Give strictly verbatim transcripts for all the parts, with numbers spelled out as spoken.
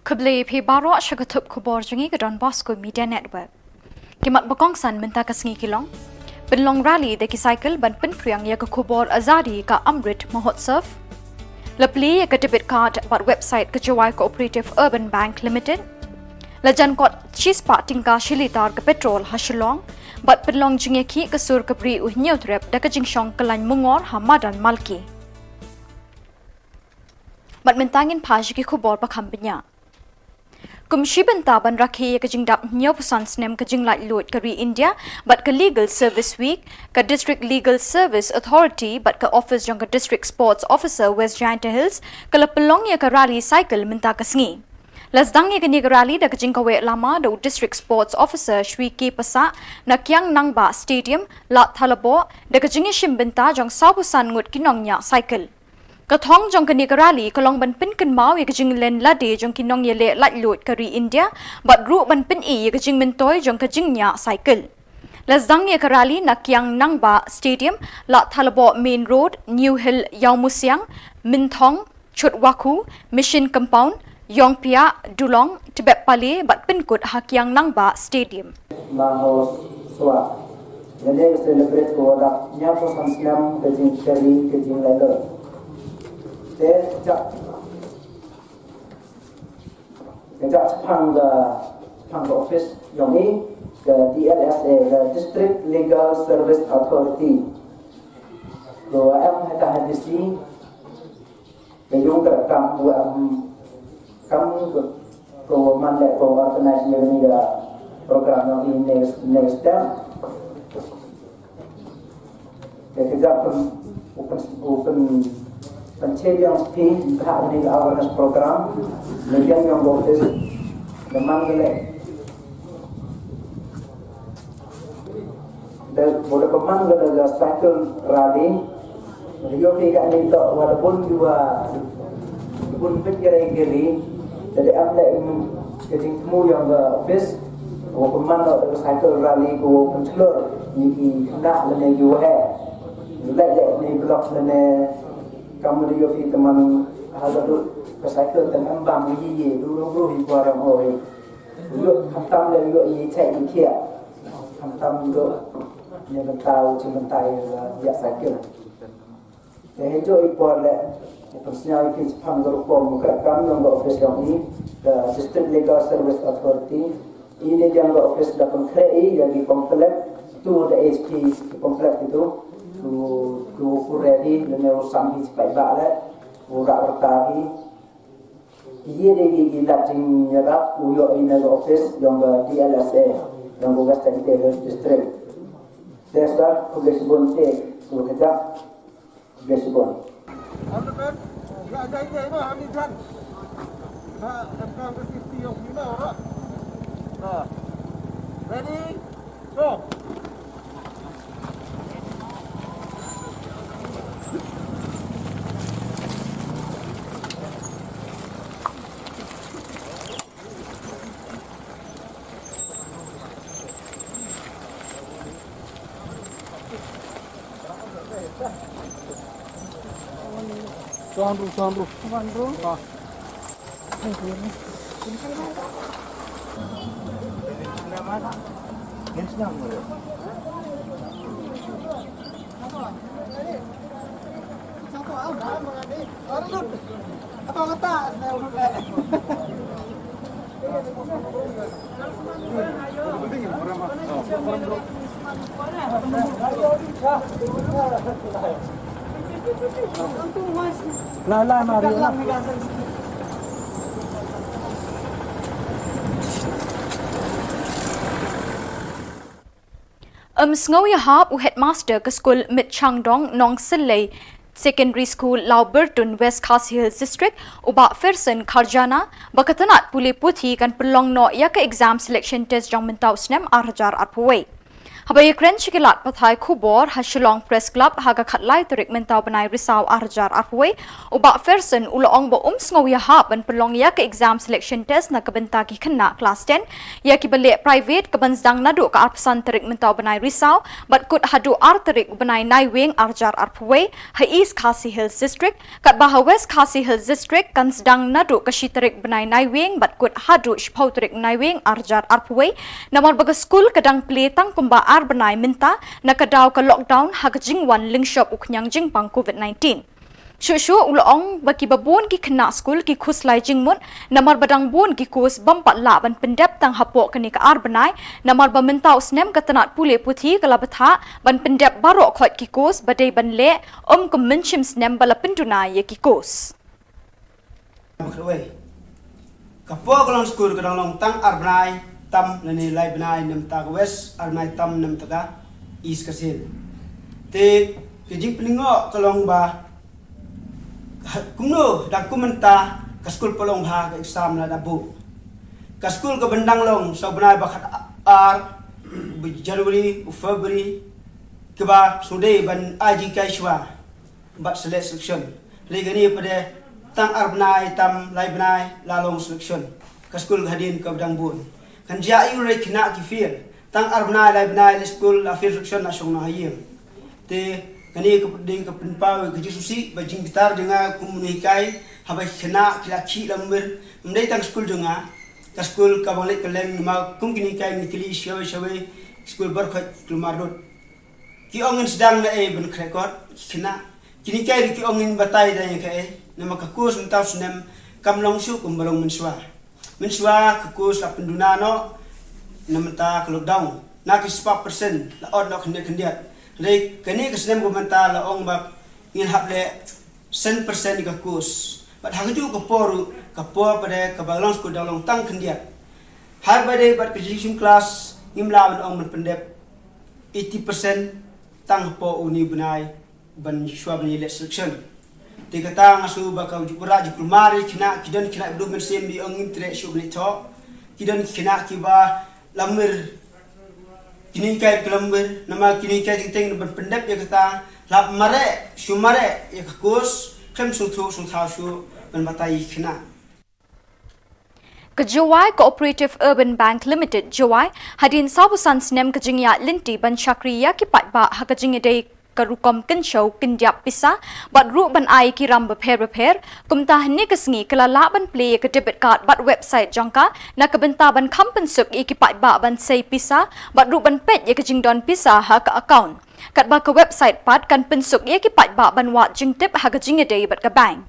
Khublei phi baroh sha ka thup khubor jong ngi ka Don Bosco Media Network. Ki mat ba kongsan mynta ka sngi ki long: pynlong rally da ki cycle ban pynpriang ïa ka khubor Azadi ka Amrit Mahotsav. La plie ïa ka debit card bad website ka Jowai Cooperative Urban Bank Limited. La jan kot shispah tyngka shi litar ka petrol ha Shillong. Bad pynlong jingïakhih ka sur ka bri u Hynñiewtrep da ka jingshong kyllain mungor ha madan Malki. Bad mynta ngin phai sha ki khubor ba kham bniah. Kum shi bynta ban rakhe ïa ka jingdap hynñiewphew san snem ka jinglaitluid ka ri India bad ka Legal Service Week, ka District Legal Service Authority bad ka office jong ka District Sports Officer West Jaintia Hills ka la pynlong ïa ka rally cycle mynta ka sngi. La sdang ïa kane ka rally da ka jingkaweh lama da u District Sports Officer Shri K Passah na Kiang Nangbah Stadium, Lad Thalaboh, da ka jingïashim bynta jong sawphew san ngut ki nongñiah cycle. Ka thong jong kane ka rally ka long ban pynkynmaw ïa ka jinglen lade jong ki nongïaleh laitluid ka ri India, bad ruh ban pyni ïa ka jingmyntoi jong ka jingñiah cycle. La sdang ïa ka rally na Kiang Nangbah Stadium, Lad Thalaboh Main Road, New Hill Ïawmusiang, Mynthong, Chutwakhu, Mission Compound, Ïawngpiah, Dulong, Tbet Paleh bad pynkut ha Kiang Nangbah Stadium. Mahotsav. Lane ka celebrate ka wadap hynñiewphew san snem ka jingkyrkhu ka jinglaitluid. Te ka jaka, ka jaka shaphang ka, shaphang ka office jong ngi, ka D L S A, ka District Legal Service Authority. Ko em heta ha D C, ka ïung ka kam ko em kam ko, ko man leh ko organize ïa kane ka program jong ngi next, next step. Te ka jaka pyn, u pyn, u pyn, pynchedong phi ha kane ka awareness program, ne ïeng ïeng ko office, ne man ka leh. Da, ba da pynman ka da ka cycle rally, da ïoh phi kane to, wa da bun ki wa, bun bit ki rai ki ri, da da em leh ka jingthmu ïa ka office, wa pynman da ka cycle rally ko pynchlur ïa ki khynnah lane ki waheh. Leh leh ne block lane kam da ïoh phi te man ha ka duk ka cycle te em bam ïa ïa du ru ru hi kwa rang oi. Ïoh khamtam leh ïoh ïa chai ïa khiah. Khamtam ïoh ne bynta u chi bynta ïa ïa cycle. Te hei jooh i por leh u pynsñiaw ïa ki shaphang ka rukom u kyrkhu kam jong ka office jong i, ka District Legal Service Authority. I ne jong ka office da pynkhreh i ïa ki pamphlet tu da H P ki pamphlet kitu. Tu tu ku ready lane u sam hi chi paidbah leh u rah rta hi. Ïa dei ki, ki lad jingïarap u ïoh ïa na ka office jong ka D L S A jong ka West Jaintia Hills District. Te sa khublei shibun te, khublei kajak, khublei shibun. All the best. Ïa jai jai ma ami jan. Ha, em kam ka safety jong phi ma ora. Ha. Ready? Go. Tuan Ru, Tuan Ru. Tuan Ru. Ah. Ym sngew ïahap u headmaster ka skul Mitshangdong Nongsyllei Secondary School, Lawbyrtun, West Khasi Hills District, u Bah Ferson Kharjana, ba ka tnat pule puthi kan pynlong noh ïa ka exam selection test jong mynta u snem ar hajar arphew wei. Haba ïakren sha ki lad pathai khubor ha Shillong Press Club ha ka khatlai tarik mynta u bnai Risaw arhajar arphew, u Bah Ferson u la ong ba um sngew ïahap ban pynlong ïa ka exam selection test na ka bynta ki khynnah klas ten ïa kiba leh private, kaban sdang naduh ka arphew san tarik mynta u bnai Risaw bad kut haduh ar tarik u bnai Naiwieng arhajar arphew ha East Khasi Hills District, katba ha West Khasi Hills District kan sdang naduh ka shi tarik bnai Naiwieng bad kut haduh shiphew tarik Naiwieng arhajar arphew, namar ba ka skul ka dang plie tang kumba ar bnai mynta na ka daw ka lockdown ha ka jingwan lyngshop u khñiang jingpang COVID nineteen. Shuh shuh u la ong ba kiba bun ki khynnah skul ki khuslai jingmut namar ba dang bun ki course bym pat lah ban pyndep tang hapoh kane ka ar bnai, namar ba mynta u snem ka tnat pule puthi ka la bthah ban pyndep baroh khoit ki course ba dei ban leh, ym kum mynshem snem ba la pynduna ïa ki course. Ka por ka long skul ka dang long tang ar bnai tam lane lai bnai na bynta ka West, ar bnai tam na bynta ka East Khasi Hills. Te ka jingpynlyngngoh ka long ba, ha, kumno dang kum mynta ka skul pat long bha, ka exam la da buh. Ka skul kaban dang long sa u bnai ba khat ar, u January, u February, kaba shu dei ban ai jinghikai shuwa bad select selection. Hynrei kane pat de tang ar bnai tam lai bnai la long selection. Ka skul ka hadien kaba dang bun. Kan jia ïa u lei khynnah ki fail. Tang ar bnai lai bnai leh skul la fail selection la shong noh ha ïing. Te kane ka dei ka pynpaw ka jingsngewsih bad jingbitar jong nga kum u nonghikai, haba ki khynnah ki la khih lamwir. Ym dei tang skul jong nga, ka skul kaba ngi leit kylleng, namar kum ki nonghikai ngi kylli shawei shawei, skul baroh khoit ki kulmar lut. Ki ong ngin sdang naei ban khreh kot, ki khynnah. Ki nonghikai ruh ki ong ngin batai da ïa kaei, namar ka course mynta u snem kam long shuh kumba long mynshuwa. Mynshuwa ka course la pynduna noh na bynta ka lockdown, na ki spah percent la ot noh khyndiat khyndiat. Hynrei kane ka snem kaba mynta la ong ba ngin hap leh san percent ïa ka course. Bad ha kajuh ka por ruh, ka por pat de kaba long skul dang long tang khyndiat. Haba ïadei bad ka jingshim klas, ngim lah ban ong ban pyndep eighty percent tang hapoh une u bnai ban shuwa ban ïaleh selection. Te kata nga sngew ba ka ju-, wanrah jingkulmar ïa ki khynnah, ki don ki khynnah ba duk mynsiem, ba ong ngim treh shuh ban leit thoh. Ki don ki khynnah kiba lamwir, ki nonghikai ki lamwir, namar ki nonghikai teng teng ban pyndep ïa kata, la mareh, shu mareh ïa ka course, khlem sngewthuh sngewthaw shuh ban batai ïa ki khynnah. Ka Jowai Cooperative Urban Bank Limited, Jowai, hadien sawphew san snem ka jingïaid lynti ban shakri ïa ki paidbah ha ka jingïadei ka rukom kynshew kyndiap pisa, bad ruh ban ai ki ram bapher bapher, kumta hynne ka sngi ka la lah ban plie ïa ka debit card bad website jong ka, na ka bynta ban kham pynsuk ïa ki paidbah ban sei pisa, bad ruh ban peit ïa ka jingdon pisa ha ka account. Katba ka website pat kan pynsuk ïa ki paidbah ban wad jingtip ha ka jingïadei bad ka bank.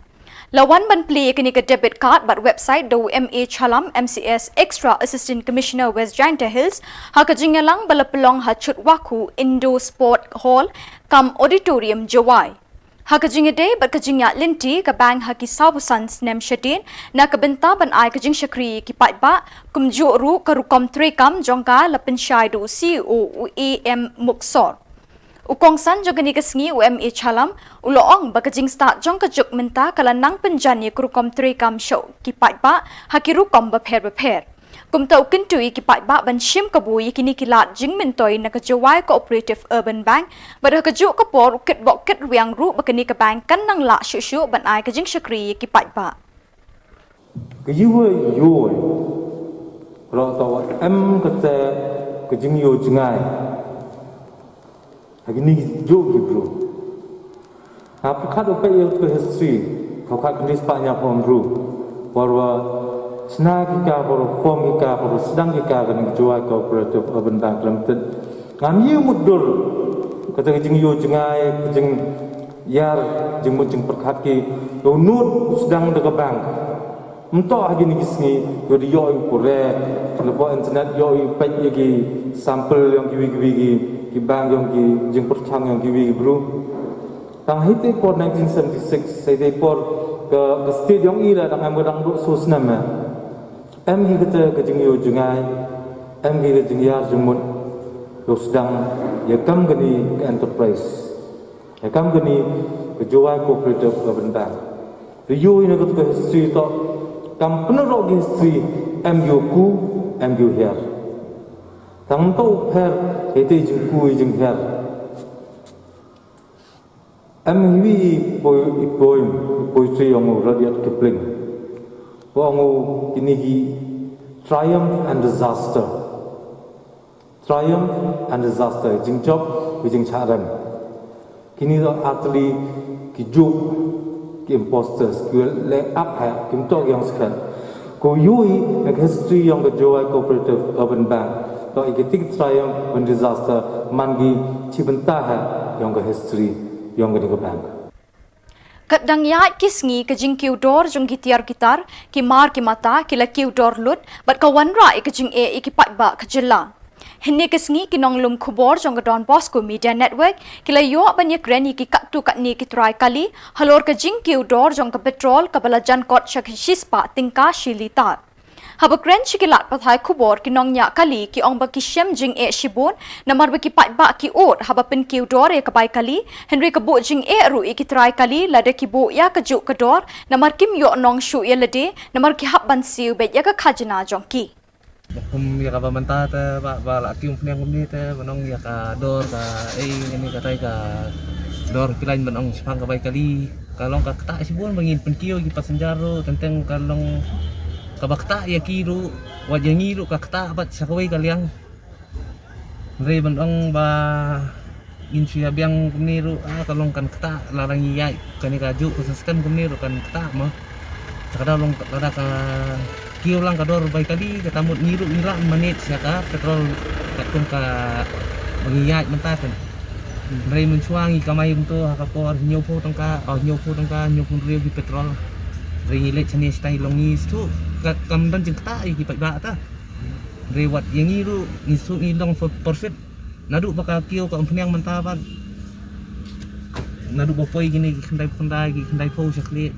La wan ban plie ïa kane ka debit card bad website da u M A Chalam, M C S, Extra Assistant Commissioner West Jaintia Hills, ha ka jingïalang ba la pynlong ha Chutwakhu Indoor Sport Hall, cum Auditorium, Jowai. Ha ka jingïadei bad ka jingïaid lynti ka bank ha ki sawphew san snem shadien, na ka bynta ban ai ka jingshakri ïa ki paidbah, kumjuh ruh ka rukom treikam jong ka la pynshai da u C E O u A M Muksor. U kongsan jong kane ka sngi u M A Chalam, u la ong ba ka jingstad jong ka juk mynta ka la nang pynjan ïa ka rukom treikam sha ki paidbah ha ki rukom bapher bapher. Kumta u kyntu ïa ki paidbah ban shim kabu ïa kine ki lad jingmyntoi na ka Jowai Cooperative Urban Bank, bad ha kajuh ka por u kitbok kitrwiang ruh ba kane ka bank kan nang lah shuh shuh ban ai ka jingshakri ïa ki paidbah. Ka iwei iwei, ka long tang wat em kata ka jingïoh jngai ha kine kijuh ki bru. Nga pyrkhat u peit ïa ka history, ka khat khyndai spah hynñiewphew hynriew, por ba shna ki ka, por ba form ki ka, por ba sdang ki ka, kane ka Jowai Cooperative Urban Bank Limited. Ngam ïoh mutdur kata ka jingïoh jngai, ka jingïar jingmut jingpyrkhat ki, ïa u nud u sdang da ka bank. Mynta ha kine ki sngi, ïoh di ïoh ïa u pule, lyngba internet ïoh ïa u peit ïa ki sample jong kiwei kiwei ki, ki bank jong ki, jingpyrshang jong kiwei ki bru. Tang ha itei por nineteen seventy-six, ha itei por ka, ka state jong i la dang em, ka dang duh soo snem eh. Em hi kata ka jingïoh jngai, em hi ka jingïar jingmut, ïa u sdang, ïa kam kane ka enterprise. Ïa kam kane ka Jowai Cooperative Urban Bank. Te ïoh ïa kata ka history to, kam pynroh ki history, em ïa u ku, em ïa u hiar. Tang to pher ite jingku jingher. Em hiwi poi poem poetry yong Rudyard Kipling. Poi kini ki triumph and disaster. Triumph and disaster. Jingjop, jingchatrem. Kini do actually ki juk, ki imposters, ki le ap ha, kim tok yang sekat. Ko yui, ek history yong ka Jowai Cooperative Urban Bank. To ikitik triumph and disaster, man ki chibenta ha, yong ka history, yong ka bank. Kat dang ïaid ki sngi ka jingkiew dor jong ki tiar ki tar, ki mar ki mata, ki la kiew dor lut, bad ka wanrah ïa ka jingeh ïa ki paidbah ka jylla. Hynne ka sngi ki nonglum khubor jong ka Don Bosco Media Network, ki la ïoh ban ïakren ïa ki katto katne ki trai kali, halor ka jingkiew dor jong ka petrol kaba la jan kot sha ka shispah tyngka shi litar. Haba kren sha ki lad pathai khubor ki nongñiah kali ki ong ba ki shem jingeh shibun, namar ba ki paidbah ki ud haba pynkiew dor ïa ka bai kali, hynrei ka buh jingeh ruh ïa ki trai kali lada ki buh ïa ka juk ka dor, namar kim ïoh nong shuh ïa lade, namar ki hap ban siew beit ïa ka khajna jong ki. Kum ïa kaba mynta te ba, ba la kiew pynïang kumne te ba nong ïa ka dor ka, eh, ini katai ka dor pilain ban ong shaphang ka bai kali. Ka long ka ktah shibun ba ngin pynkiew ki passenger ruh, teng teng ka long kaba ktah ïa ki ruh, wat ïa ngi ruh ka ktah bad sha kawei ka liang. Hynrei ban ong ba ngin shu ïa biang kumne ruh, ah, ka long kan ktah, lada ngi ïaid kane ka juk ka system kumne ruh kan ktah mo. Te ka dei long lada ka kiew lang ka dor bai kali, kata mut ngi ruh ngi lah manage ïa ka petrol katkum kaba ngi ïaid mynta kan. Hynrei mynshuwa ngi kamai kumto ha ka por hynñiewphew tyngka, oh, hynñiewphew tyngka, hynñiewphew hynriew ki petrol. Hynrei ngi leit shane shatai long ngi shu, ka, kam don jingktah ïa ki paidbah ta. Hynrei wat ïa ngi ruh ngi shu ngi long for profit. Naduh ba ka kiew ka ym pynïang mynta bad naduh ba poi kine ki khyndai phew khyndai, ki khyndai phew sha khlieh.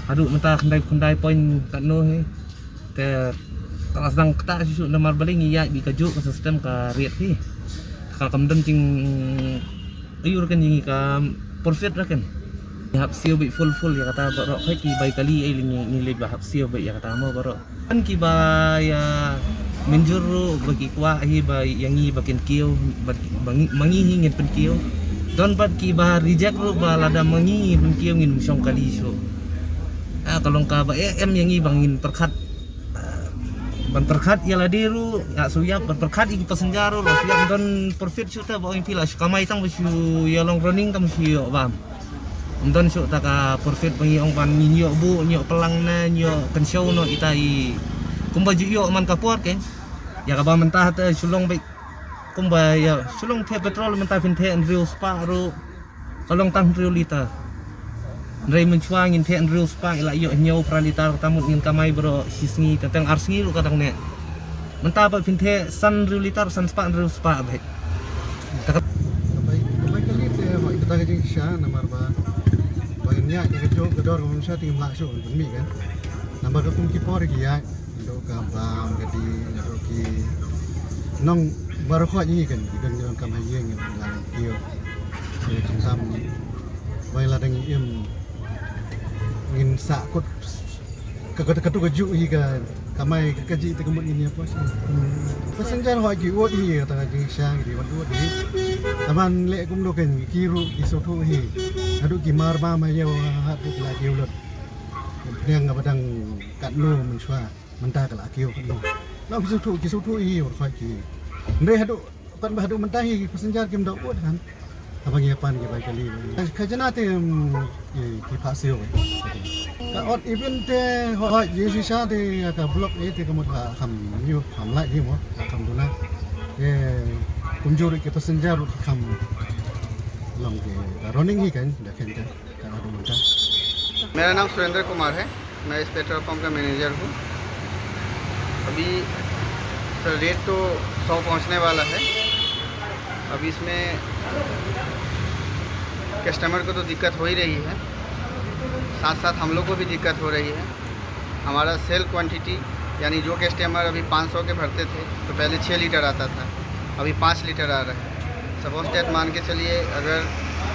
Haduh mynta khyndai phew khyndai point katno hi. Te ka la sdang ktah shisha namar balei ngi ïaid bad ka juk ka system ka riat hi. Ka kam don jing aiur kan jing ka profit ra kan. Ngi hap siew beit full full ïa kata baroh, hoi ki bai kali ei ngi, ngi leit ba hap siew beit ïa kata mo baroh. Don kiba ïa mynjur ruh ba ki kwah hi ba ïa ngi ba kin kiew, ba, ba ngi, ma ngi hi ngin pynkiew. Don bad kiba reject ruh ba lada ma ngi ngin pynkiew ngin shong kali shuh. Ah, ka long kaba eh, em ïa ngi ba ngin pyrkhat. Ah, ban pyrkhat ïa lade ruh, ïa shu ïap, ban pyrkhat ïa ki passenger ruh, la shu ïap don profit shuh te ba ong phi la shu kamai tang ba shu ïa long running kam shu ïoh bam. Ym don shuh ta ka profit ba ngi ong ban ngi ïoh buh, ngi ïoh plang ne, ngi ïoh kynshew noh ita i. Kumba ju ïoh man ka por ke. Ïa kaba mynta te shu long beit. Kumba ïa shu long theh petrol mynta phin theh hynriew spah ruh. Ka long tang hynriew litar. Hynrei mynshuwa ngin theh hynriew spah ïa la ïoh hynñiew phra litar kata mut ngin kamai baroh shi sngi teng teng ar sngi ruh ka dang neh. Mynta ba phin theh san hynriew litar, san spah hynriew spah beit. Kata ka bai, ka bai kali te hoi kata ka jingshisha namar ba ba ngin ïaid ka jok ka dor ka bym sha te ngim lah shuh ban pynmih kan. Namar ka kum ki por ki ïaid, naduh ka bam ka dih, naduh ki nong baroh khoit ngi kan, ki don ki nong kam ha ïing ngi lah kiew. Te khamtam ba la dang im ngin sah kut ka, ka, ka tu ka juk hi ka kamai ka, ka jih te ka mut ngin ïa pos. Passenger hoi ki ud hi, kata ka jingshisha ki dei ban ud hi. Taban leh kumno kan ki ruh ki sngewthuh hi. Haduh ki mar bam ha ïew ha, haduh ki la kiew lut. Pdiang nga ba dang katno mynshuwa mynta ka la kiew katno. Nong ki sngewthuh, ki sngewthuh hi, wat khoi ki. Hynrei haduh Kan ba haduh mynta hi passenger kim da ud kan. Haba ngi pan ki bai kali. Ka jana te, mm, ki, ki phah siew. Ka odd even te hoi, hoi, ye shisha te ka block e te ka mut ka kham yu, kham lai hi mo, ka kham duna. Te kumjuh ki passenger ki kham long ki, ka running hi kan, da kan kan. मेरा नाम सुरेंद्र कुमार है, मैं इस पेट्रोल पंप का मैनेजर हूँ। अभी सर, रेट तो सौ पहुँचने वाला है। अब इसमें कस्टमर को तो दिक्कत हो ही रही है, साथ साथ हम लोग को भी दिक्कत हो रही है। हमारा सेल क्वांटिटी, यानी जो कस्टमर अभी पाँच सौ के भरते थे तो पहले छः लीटर आता था, अभी पाँच लीटर आ रहा है। सपोज दैट मान के चलिए, अगर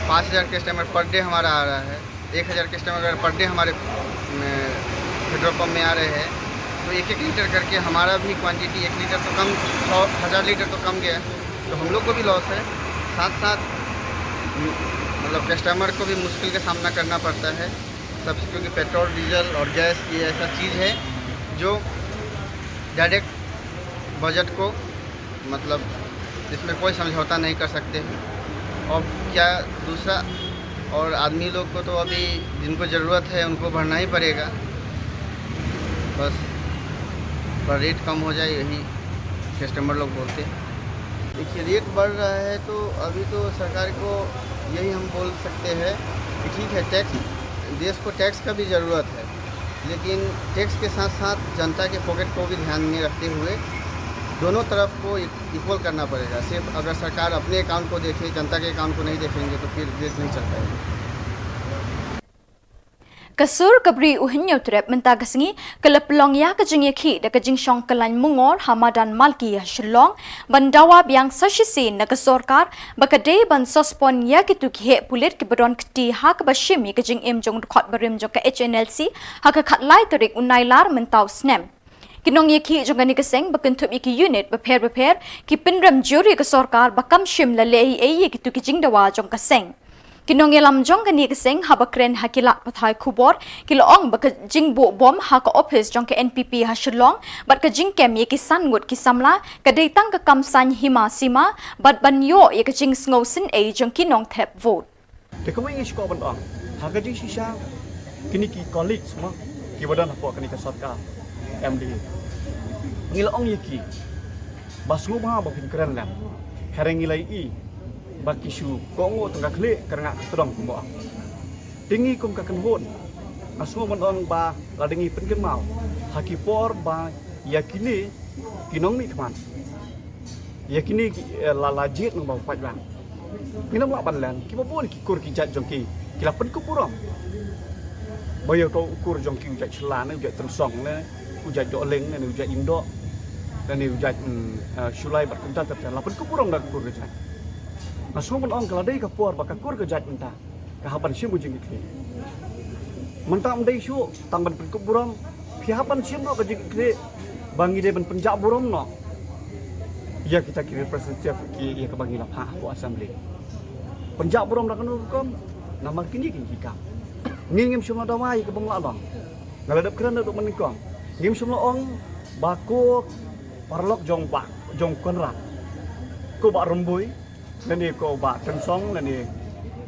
पाँच हज़ार कस्टमर पर डे हमारा आ रहा है, एक हज़ार कस्टमर अगर पर डे हमारे, अ, पेट्रोल पंप में आ रहे हैं, तो एक एक लीटर करके हमारा भी क्वांटिटी एक लीटर तो कम, सौ हज़ार लीटर तो कम गया, तो हम लोग को भी लॉस है। साथ साथ मतलब कस्टमर को भी मुश्किल का सामना करना पड़ता है सबसे, क्योंकि पेट्रोल, डीजल और गैस ये ऐसा चीज़ है जो डायरेक्ट बजट को, मतलब, इसमें कोई समझौता नहीं कर सकते हैं। और क्या दूसरा, और आदमी लोग को तो अभी जिनको ज़रूरत है उनको भरना ही पड़ेगा। बस थोड़ा रेट कम हो जाए, यही कस्टमर लोग बोलते हैं। देखिए, रेट बढ़ रहा है तो अभी तो सरकार को यही हम बोल सकते हैं कि ठीक है, टैक्स, देश को टैक्स का भी ज़रूरत है, लेकिन टैक्स के साथ साथ जनता के पॉकेट को भी ध्यान में रखते हुए दोनों तरफ को इक्वल करना पड़ेगा। सिर्फ अगर सरकार अपने अकाउंट को देखे, जनता के अकाउंट को नहीं देखेंगे तो फिर देश नहीं चल पाएगा। Ka sur ka bri u Hynñiewtrep mynta ka sngi ka la pynlong ïa ka jingïakhih da ka jingshong kyllaiñ mungor ha madan Malki ha Shillong, ban dawa biang sa shisien na ka sorkar ba ka dei ban suspend ïa kito ki heh pulit kiba don kti ha kaba shim ïa ka jingim jong u dkhot barim jong ka H N L C ha ka khatlai tarik u Nailar mynta u snem. Ki nongïakhih jong kane ka seng ba kynthup ïa ki unit bapher bapher ki pynrem jur ïa ka sorkar ba kam shym la leh ei ei ïa kito ki jingdawa jong ka seng. Ki nongïalam jong kane ka seng haba kren ha ki lad pathai khubor ki la ong ba ka jingbuh bom ha ka ophis jong ka N P P ha Shillong bad ka jingkem ïa ki san ngut ki samla ka dei tang ka kam saiñ hima sima bad ban ïoh ïa ka jingsngew synei jong ki nongthep vote. Te kumne ngi sngewbha ban ong ha ka jingshisha kine ki colleagues mo kiba don hapoh kane ka sorkar M D A, ngi la ong ïa ki ba sngewbha ba phin kren lem. Hynrei ngi la ïohi ba ki shu kohnguh tang ka khlieh ka rngah ka tdong kumba ong. Te ngi kum ka kynhun nga sngewbha ban ong ba lada ngi pynkynmaw ha ki por ba ïa kine ki nongmihkhmat ïa kine ki, eh, la la jied nang ba paidbah. Ngi nym lah ban len kiba bun ki kur ki jait jong ki ki la pynkup burom. Ba ïa ka u kur jong ki u jait Shylla ne u jait Tynsong ne u jait Dohling ne u jait Ïingdoh ne u jait, mm, eh, Shullai bad kumta ter ter la pynkup burom da ka kur ka jait. Nga sngewbha ban ong ka la dei ka por ba ka kur ka jait mynta ka hap ban shim u jingkitkhlieh. Mynta ym dei shuh tang ban pynkup burom, phi hap ban shim ruh ka jingkitkhlieh ba ngi dei ban pynjah burom noh ïa kita ki representative ki ïa kaba ngi la phah hapoh assembly. Pynjah burom da kano rukom? Namar kine ki ki kam. Ngi ngim shym la dawa ïa kaba ym lah long. Nga la dep kren naduh mynnyngkong. Ngim shym la ong ba ko paralok jong Bah, jong Conrad, ko Bah Rymbui, lane ko Bah Tynsong, lane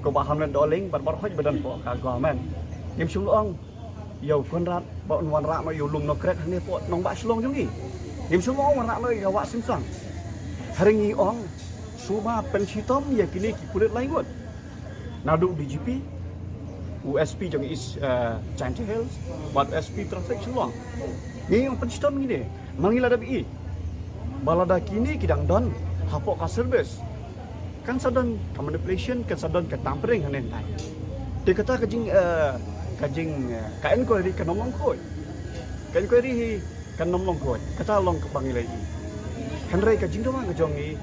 ko Bah Hamlet Dohling bad baroh ba don hapoh ka government. Ngim shym la ong ïa u Conrad ba un wanrah noh ïa u lum Nongkrek hangne hapoh nongbah Shillong jong ngi. Ngim shym la ong wanrah noh ïa ka Wah Sing Sang. Hynrei ngi ong sngewbha pynshitom ïa kine ki pulit lai ngut, naduh D G P, u S P jong East, eh, Jaintia Hills bad u S P Traffic Shillong. Ngi ong pynshitom ïa kine. Ma ngi la dep ïohi ba lada kine ki dang don hapoh ka service kan sa don ka manipulation, kan sa don ka tampering hangne hangtai. Te kata ka jing, eh, ka jing, eh, ka inquiry kan ym long khuid. Ka inquiry hi kan ym long khuid. Kata long kaba ngi la ïohi. Hynrei ka jingdawa ka jong ngi,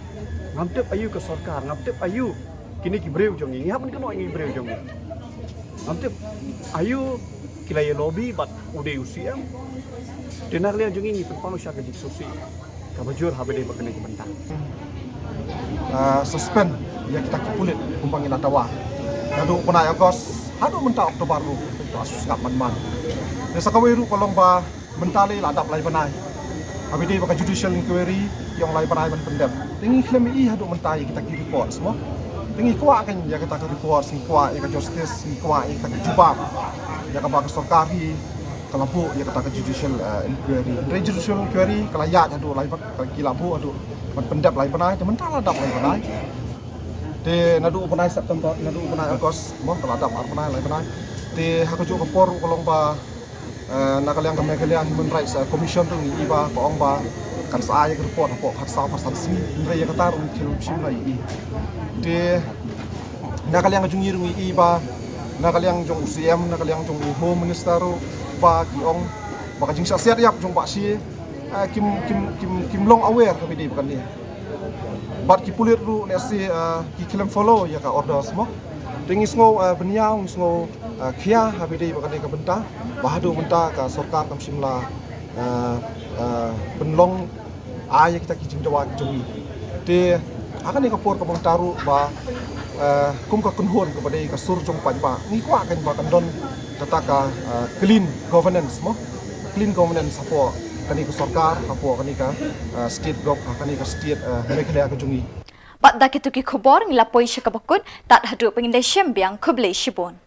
ngam tip aïu ka sorkar, ngam tip aïu kine ki briew jong ngi, ngi hap ban kynnoh ïa ki briew jong ngi. Ngam tip aïu ki la ïa lobby bad u dei u C M. Te na ka liang jong ngi ngi pynpaw sha ka jingsngewsih kaba jur haba ïadei bad kane ka bynta. Ah, suspend ïa kita ki pulit kumba ngi la dawa naduh u bnai August haduh mynta October ruh, to sngap man man. Te sa kawei ruh ka long ba mynta lei la dap lai bnai. Haba ïadei bad ka judicial inquiry ki ong lai bnai ban pyndep. Te ngi khlem ïohi haduh mynta ïa kita ki reports mo. Te ngi kwah kan ïa kita ki reports, ngi kwah ïa ka justice, ngi kwah ïa kita ki jubab ïa kaba ka sorkar hi ka la buh ïa kata ka judicial, eh, inquiry. Hynrei judicial inquiry ka la ïaid haduh lai bnai, ki la buh haduh ban pyndep lai bnai, te mynta la dap lai bnai. Te naduh u bnai September, naduh u bnai August mo, ka la dap ar bnai lai bnai. Te ha kajuh ka por ruh ka long ba, eh, na ka liang ka Meghalaya Human Rights, eh, Commission ruh ngi ïohi ba ka ong ba kan sa ai ïa ka report hapoh khatsaw phew san sngi, hynrei ïa kata ruh ngi khlem shym la ïohi. Te na ka liang ka jong ngi ruh ngi ïohi ba na ka liang jong u C M, na ka liang jong u Home Minister ruh ba ki ong ba ka jingshah siat ïap jong Bah Shie, eh, kim, kim, kim, kim long aware haba ïadei bad kane. Bad ki pulit ruh lehse, eh, ki khlem follow ïa ka orders mo. Te ngi sngew, eh, bynñiaw, ngi sngew, eh, khia haba ïadei bad kane ka bynta ba haduh mynta ka sorkar kam shym la uh, uh, pynlong ai ïa kita ki jingdawa ki jong ngi. Te ha kane ka por kaba mynta ruh ba, uh, kum ka kynhun kaba dei ka sur jong paidbah, ngi kwah kan ba kan don kata ka, uh, clean governance mo, clean governance hapoh kane ka sorkar, hapoh kane ka, uh, state gov, ha kane ka state, uh, Meghalaya ka jong ngi. Bad da kitu ki khubor ngi la poi sha kaba kut, tad haduh ba ngin da shem biang, khublei shibun.